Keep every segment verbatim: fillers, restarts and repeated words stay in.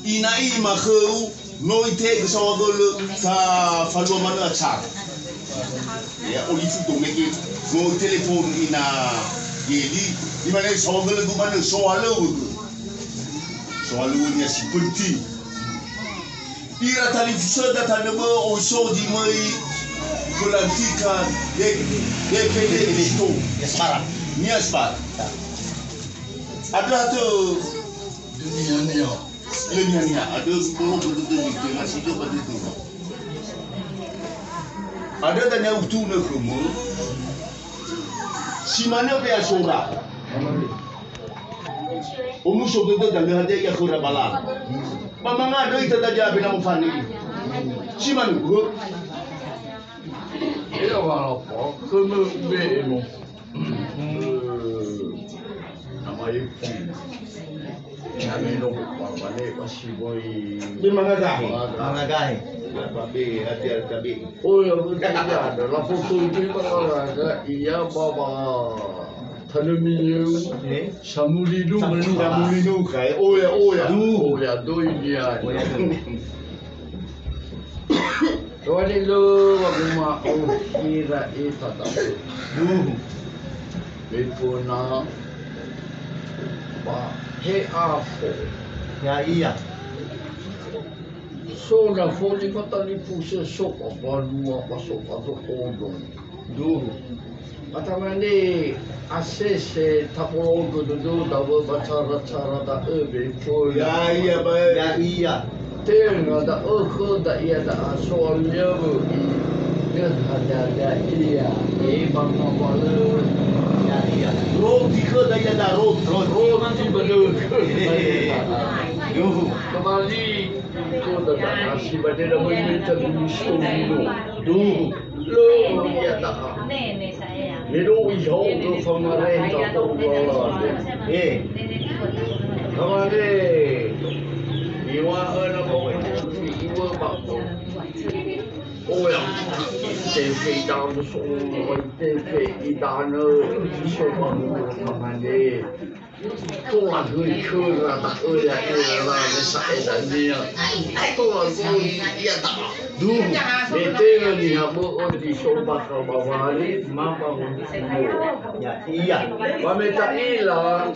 Ina'i makhöu, no itehegö saohagölö, safalua manö acara. Ya, olifu domege, no itelefon ina Geli, imane saohagölö du manö, soalöwögö. Soalöwö nia si penting. Ira talifusöda tanö bö'ö oi so zi möi pelantikan de-, D P D Mesito. Niasbara. Andrö hatö. Dunia-nia. Dunia-nia. Andrö bolo berdudui, dengan situ berdudui. Andrö dania utunö khömö. Si manö pea sora. Omuso dödöda lö hadia ia khöra bala. Ba mangandrö ita dadia be na mofane. Si manö. Ia wa apa? Khömö ube'e no. Nama ibu. Kami no ba bale ba si boi. Be mangagahe. Mangagahe. Ba be hadia ka be. Oh ya, betul ya. Ada lapor tu itu ba olahraga, iya ba ba. Tanö miyöu, eh? Samuli nu, samuli nu. Samuli nu, kai. Oya, oya. Du. Oya, doi dia. Oya, du. Toa di lö waguma au hira e tata. Du. Bepona ba he afo. Ya, iya. So na foli fatalifusö so ba banua ba so ba so odo. Duhu. Atamane asese tapologö dödö dawö ba cara-cara da'ö be khöu. Ya, iya, ba. Ya, iya. Tenga da'ö khöda ia da'a soal yawö i. Ia hadia ia. E ba ngawalö. Ya, iya. Roti khöda ia da'a roti. Roti. Roti ba dödö. Duhu. Kembali. Khöda da'a si ba dödö möi mita gusto mino. Duhu. Lö ia da'a. Me no ihaogö famarenta khö uwalade. Eh. Tamane. Iŵa'ö na ba iŵa'ö ba. Oya. Tefe idanö so, tefe idanö. Iso ba tamane. Tola höi khöra da'ö ya'ira rawe sa'e dania. Tola göi ia da'a. Duhu. Me tenga niha bö'ö zi so bakha ba wali, ma ba wali. Ya, iya. Ba me ta'ila,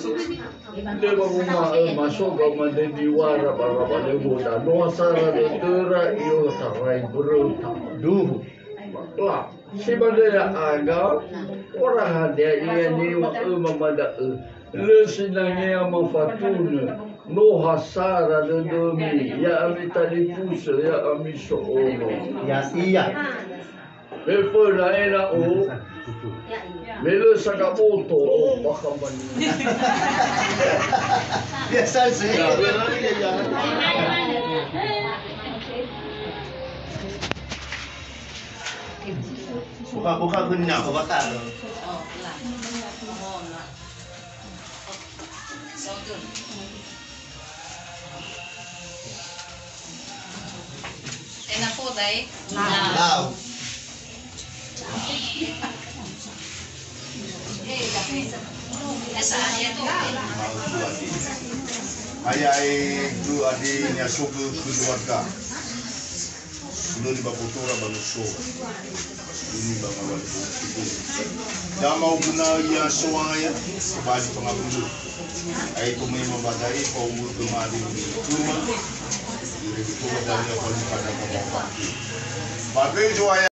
lö wanguma'ö masoga mane niŵara ba rawa lö woda. No ha sara dödöra, i'otarai mböröta. Duhu. La, si ba dödö ya'aga, ora hadia ia niŵa'öma ba da'ö. Lö sinangea mafatunö, no ha sara dödömi, ya'ami talifusö, ya'ami so'ono. Ya, iya. Me föna ena'ö, me lö sagaboto, bakha mani. Biasa sih. Ya, benar ini, ya. Buka, buka guna, buka tak? Ena foda, eh? Lau. Aya, eh, du ade nya sogö keluarga. Gunöni ba botora ba nuso. Gunöni ba ngawalö bosi. Da mau guna ia soaya, ba di pangabulu. Ai to mema ba dai, pa umur kemari di rumah. Di rumah dari apa di pada bapak. Ba bejo aya.